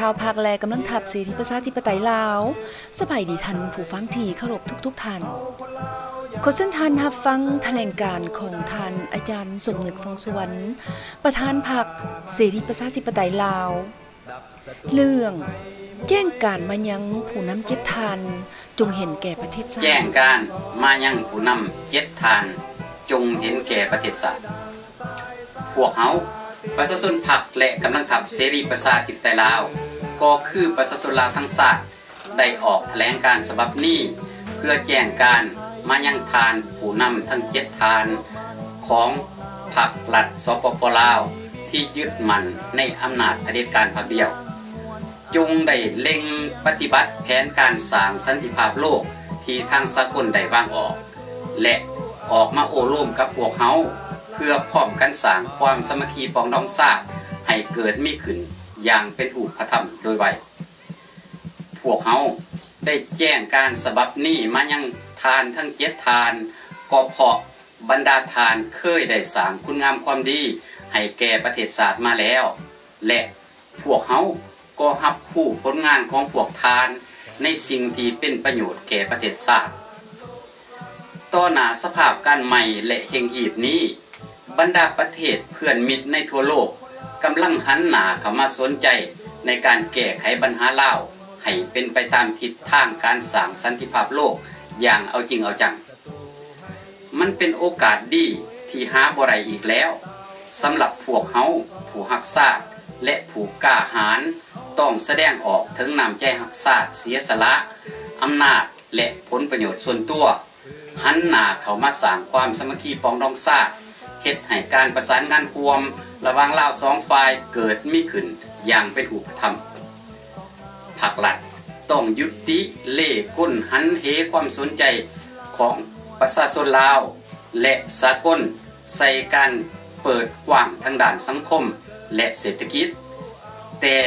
ເອົາພັກ ແລະ ກຳລັງທັບເສລີປະຊາທິປະໄຕລາວ. ສະບາຍດີທ່ານຜູ້ຟັງທີ່ເຄົາລົບທຸກໆທ່ານ. ຂໍເຊີນທ່ານຮັບຟັງຖະແຫຼງການຂອງທ່ານອາຈານສົມນຶກ ຟອງສຸວັນ ປະທານພັກເສລີປະຊາທິປະໄຕລາວ ເລື່ອງແຈ້ງການມາຍັງຜູ້ນຳເຈັດທ່ານ ຈົ່ງເຫັນແກ່ປະເທດຊາດ. ແຈ້ງການມາຍັງຜູ້ນຳເຈັດທ່ານ ຈົ່ງເຫັນແກ່ປະເທດຊາດ. ພວກເຮົາ ປະຊາຊົນພັກ ແລະ ກຳລັງທັບເສລີປະຊາທິປະໄຕລາວ ກໍຄືປະຊາຊົນລາວທັງຊາດ ໄດ້ອອກຖະແຫຼງການສະບັບນີ້ ເພື່ອແຈ້ງການມາຍັງທ່ານຜູ້ນຳທັງເຈັດທ່ານຂອງພັກລັດ ສປປ ລາວ ທີ່ຍຶດໝັ້ນໃນອຳນາດຜະເດັດການພັກດຽວ. ຈົ່ງໄດ້ເລັ່ງປະຕິບັດແຜນການສ້າງສັນຕິພາບໂລກທີ່ທາງສາກົນໄດ້ວາງອອກ ແລະ ອອກມາໂອ້ລົມກັບພວກເຮົາ ເພື່ອພ້ອມກັນສ້າງຄວາມສາມັກຄີປອງດອງຊາດໃຫ້ເກີດມີຂຶ້ນຢ່າງເປັນຮູບປະທຳໂດຍໄວ. ພວກເຮົາໄດ້ແຈ້ງການສະບັບນີ້ມາຍັງທ່ານທັງເຈັດທ່ານ ກໍເພາະບັນດາທ່ານເຄີຍໄດ້ສ້າງຄຸນງາມຄວາມດີໃຫ້ແກ່ປະເທດຊາດມາແລ້ວ ແລະ ພວກເຮົາກໍຮັບຮູ້ຜົນງານຂອງພວກທ່ານໃນສິ່ງທີ່ເປັນປະໂຫຍດແກ່ປະເທດຊາດ. ຕໍ່ໜ້າສະພາບການໃໝ່ ແລະ ເລັ່ງຮີບນີ້, ບັນດາປະເທດເພື່ອນມິດໃນທົ່ວໂລກກຳລັງຫັນໜ້າເຂົ້າມາສົນໃຈໃນການແກ້ໄຂບັນຫາລາວໃຫ້ເປັນໄປຕາມທິດທາງການສ້າງສັນຕິພາບໂລກຢ່າງເອົາຈິງເອົາຈັງ. ມັນເປັນໂອກາດດີທີ່ຫາບໍ່ໄດ້ອີກແລ້ວ ສຳລັບພວກເຮົາຜູ້ຮັກຊາດ ແລະ ຜູ້ກ້າຫານ ຕ້ອງສະແດງອອກເຖິງນ້ຳໃຈຮັກຊາດ, ເສຍສະຫຼະອຳນາດ ແລະ ຜົນປະໂຫຍດສ່ວນຕົວ, ຫັນໜ້າເຂົ້າມາສ້າງຄວາມສາມັກຄີປອງດອງຊາດ, ເຮັດໃຫ້ການປະສານງານຮ່ວມລະຫວ່າງລາວສອງຝ່າຍເກີດມີຂຶ້ນຢ່າງເປັນຮູບປະທຳ. ພັກລັດຕ້ອງຍຸຕິເລ່ກົນຫັນເຫຄວາມສົນໃຈຂອງປະຊາຊົນລາວ ແລະ ສາກົນໃສ່ການເປີດກວ້າງທາງດ້ານສັງຄົມ ແລະ ເສດຖະກິດ, ແຕ່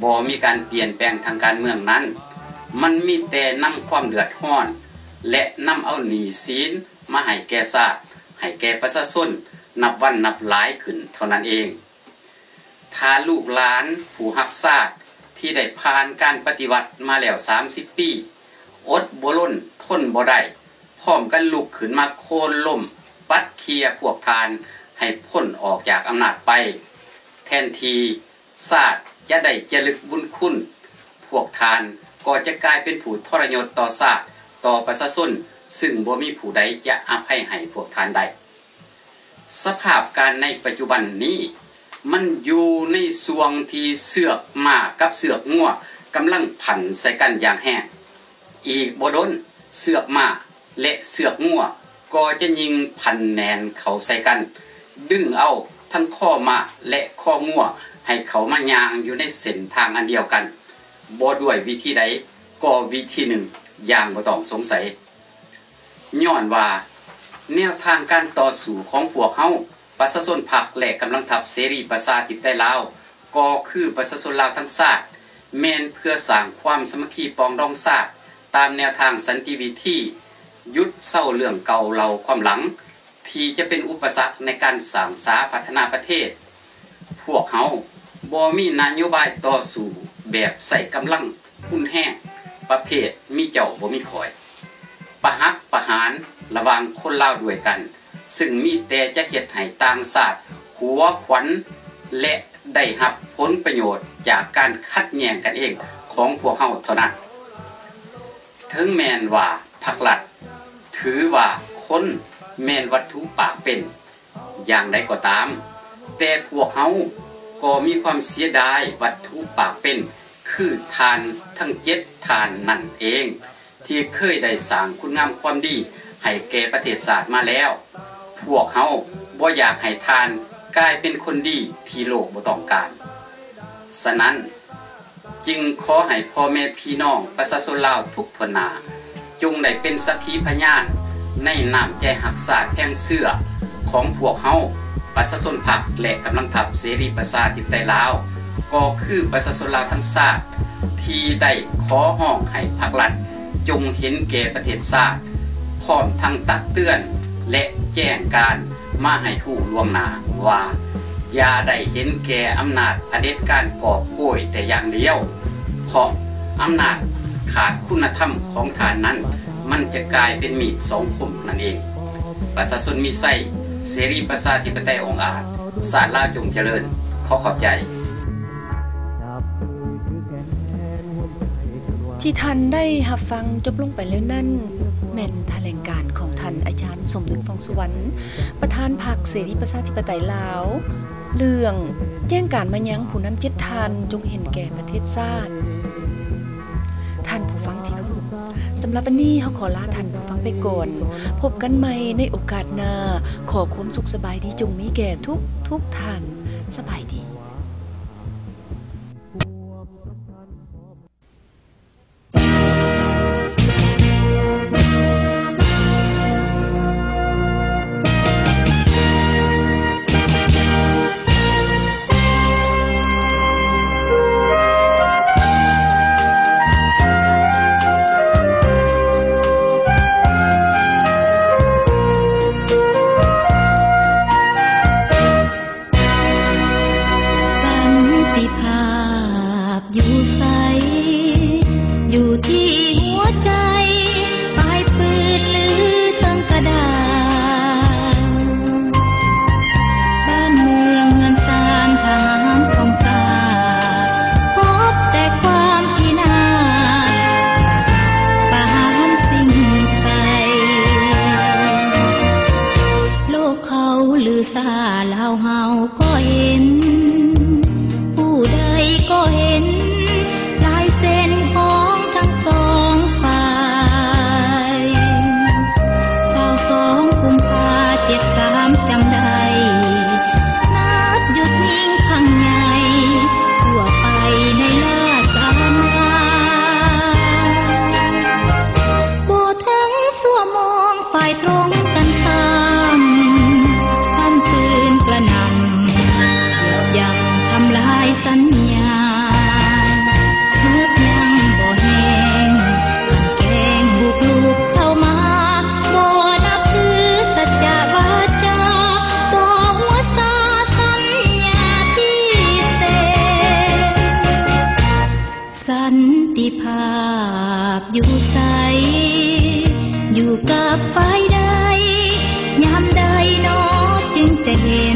ບໍ່ມີການປ່ຽນແປງທາງການເມືອງນັ້ນ, ມັນມີແຕ່ນຳຄວາມເດືອດຮ້ອນ ແລະ ນຳເອົາໜີ້ສິນມາໃຫ້ແກ່ຊາດ, ໃຫ້ແກ່ປະຊາຊົນນັບວັນນັບຫຼາຍຂຶ້ນເທົ່ານັ້ນເອງ. ຖ້າລູກຫຼານຜູ້ຮັກຊາດທີ່ໄດ້ຜ່ານການປະຕິວັດມາແລ້ວສາມສິບປີ ອົດບໍ່ລົນທົນບໍ່ໄດ້ ພ້ອມກັນລຸກຂຶ້ນມາໂຄ່ນລົ້ມປັດເຄ້ຍພວກທ່ານໃຫ້ພົ້ນອອກຈາກອຳນາດໄປ, ແທນທີ່ຊາດຈະໄດ້ຈະລຶກບຸນຄຸນ, ພວກທ່ານກໍຈະກາຍເປັນຜູ້ທໍລະຍົດຕໍ່ຊາດ, ຕໍ່ປະຊາຊົນ, ຊຶ່ງບໍ່ມີຜູ້ໃດຈະອະໄພໃຫ້ພວກທ່ານໄດ້. ສະພາບການໃນປັດຈຸບັນນີ້ ມັນຢູ່ໃນຊ່ວງທີ່ເຊືອກມ້າກັບເຊືອກງົວກຳລັງພັນໃສ່ກັນຢ່າງແຮງ. ອີກບໍ່ດົນ, ເຊືອກມ້າ ແລະ ເຊືອກງົວກໍຈະຍິ່ງພັນແໜ້ນເຂົ້າໃສ່ກັນ, ດຶງເອົາທັງຄໍມ້າ ແລະ ຄໍງົວໃຫ້ເຂົ້າມາຍ່າງຢູ່ໃນເສັ້ນທາງອັນດຽວກັນ, ບໍ່ດ້ວຍວິທີໃດກໍວິທີໜຶ່ງຢ່າງບໍ່ຕ້ອງສົງໄສ. ຍ້ອນວ່າແນວທາງການຕໍ່ສູ້ຂອງພວກເຮົາ ປະຊາຊົນພັກ ແລະ ກຳລັງທັບເສລີປະຊາທິປະໄຕລາວ ກໍຄືປະຊາຊົນລາວທັງຊາດ ແມ່ນເພື່ອສ້າງຄວາມສາມັກຄີປອງດອງຊາດ ຕາມແນວທາງສັນຕິວິທີ, ຢຸດເຊົາເລື່ອງເກົ່າເລົ່າຄວາມຫຼັງ ທີ່ຈະເປັນອຸປະສັກໃນການສ້າງສາພັດທະນາປະເທດ. ພວກເຮົາບໍ່ມີນະໂຍບາຍຕໍ່ສູ້ແບບໃຊ້ກຳລັງຮຸນແຮງ ປະເພດມີເຈົ້າບໍ່ມີຂ້ອຍ, ປະຫັກປະຫານລະຫວ່າງຄົນລາວດ້ວຍກັນ, ຊຶ່ງມີແຕ່ຈະເຮັດໃຫ້ຕ່າງຊາດຫົວຂວັນ ແລະ ໄດ້ຮັບຜົນປະໂຫຍດຈາກການຂັດແຍ່ງກັນເອງຂອງພວກເຮົາເທົ່ານັ້ນ. ເຖິງແມ່ນວ່າພັກລັດຖືວ່າຄົນແມ່ນວັດຖຸປາກເປັນ ຢ່າງໃດກໍຕາມ, ແຕ່ພວກເຮົາກໍມີຄວາມເສຍດາຍວັດຖຸປາກເປັນ ຄືທ່ານທັງເຈັດທ່ານນັ້ນເອງ ທີ່ເຄີຍໄດ້ສ້າງຄຸນງາມຄວາມດີໃຫ້ແກ່ປະເທດຊາດມາແລ້ວ. ພວກເຮົາບໍ່ຢາກໃຫ້ທ່ານກາຍເປັນຄົນດີທີ່ໂລກບໍ່ຕ້ອງການ. ສະນັ້ນ, ຈຶ່ງຂໍໃຫ້ພໍ່ແມ່ພີ່ນ້ອງປະຊາຊົນລາວທຸກທົ່ວໜ້າ ຈົ່ງໄດ້ເປັນສັກຂີພະຍານໃນນ້ຳໃຈຮັກຊາດແພງເຊື້ອຂອງພວກເຮົາ ປະຊາຊົນພັກ ແລະ ກຳລັງທັບເສລີປະຊາທິປະໄຕລາວ, ກໍຄືປະຊາຊົນລາວທັງຊາດ ທີ່ໄດ້ຂໍຮ້ອງໃຫ້ພັກລັດຈົ່ງເຫັນແກ່ປະເທດຊາດ, ພ້ອມທັງຕັກເຕືອນ ແລະ ແຈ້ງການມາໃຫ້ຮູ້ລ່ວງໜ້າວ່າ ຢ່າໄດ້ເຫັນແກ່ອຳນາດຜະເດັດການກອບໂກຍແຕ່ຢ່າງດຽວ, ເພາະອຳນາດຂາດຄຸນນະທຳຂອງທ່ານນັ້ນ, ມັນຈະກາຍເປັນມີດສອງຄົມນັ້ນເອງ. ປະຊາຊົນມີໄຊ, ເສລີປະຊາທິປະໄຕອົງອາດ, ຊາດລາວຈົ່ງຈະເລີນ. ຂໍຂອບໃຈ. ທີ່ທ່ານໄດ້ຮັບຟັງຈົບລົງໄປແລ້ວນັ້ນ ແມ່ນຖະແຫຼງການຂອງທ່ານອາຈານ ສົມນຶກ ພອງສຸວັນ ປະທານພັກເສລີປະຊາທິປະໄຕລາວ ເລື່ອງແຈ້ງການມາຍັງຜູ້ນຳເຈັດທ່ານ ຈົ່ງເຫັນແກ່ປະເທດຊາດ. ທ່ານຜູ້ຟັງທີ່ເຄົາລົບ, ສຳລັບວັນນີ້ເຮົາຂໍລາທ່ານຜູ້ຟັງໄປກ່ອນ. ພົບກັນໃໝ່ໃນໂອກາດໜ້າ. ຂໍຄວາມສຸກສະບາຍດີຈົ່ງມີແກ່ທຸກໆທ່ານ. ສະບາຍດີ. ສັນຕິພາບຢູ່ໃສ? ຢູ່ທີ່ຫົວໃຈ ປາຍປືນຫຼືເທິງກະດານ? ບ້ານເມືອງເຮືອນຊານ ທ່າງາມຂອງຊາດ ພົບແຕ່ຄວາມພິນາດ ປະຫານສິ້ນໄປ. ໂລກເຂົາລືຊາ ລາວເຮົາກໍເຫັນ, ຜູ້ໃດກໍເຫັນ ລາຍເຊັນຂອງທັງສອງຝ່າຍ. ຊາວສອງກຸມພາ ເຈັດສາມ ຈຳໄດ້ ນັດຢຸດຍິງຄັ້ງໃຫຍ່ ທົ່ວໄປໃນລາຊະອານາ. ບໍ່ເຖິງຊົ່ວໂມງ ຝ່າຍຕົງກັນຂ້າມ ຄວາມປືນກະໜ່ຳ ຢຽບຢ່ຳທຳລາຍສັນຍານ. ເມືອກຍັງບໍ່ແຫ້ງ ການແກ້ງບຸກລຸກເຂົ້າມາ ບໍ່ນັບຖືສັດຈະວາຈາ ບໍ່ຫົວສາສັນຍາທີ່ເຊັນ. ສັນຕິພາບຢູ່ໃສ? ຢູ່ກັບຝ່າຍໃດ? ຍາມໃດນໍຈຶ່ງຈະເຫັນ?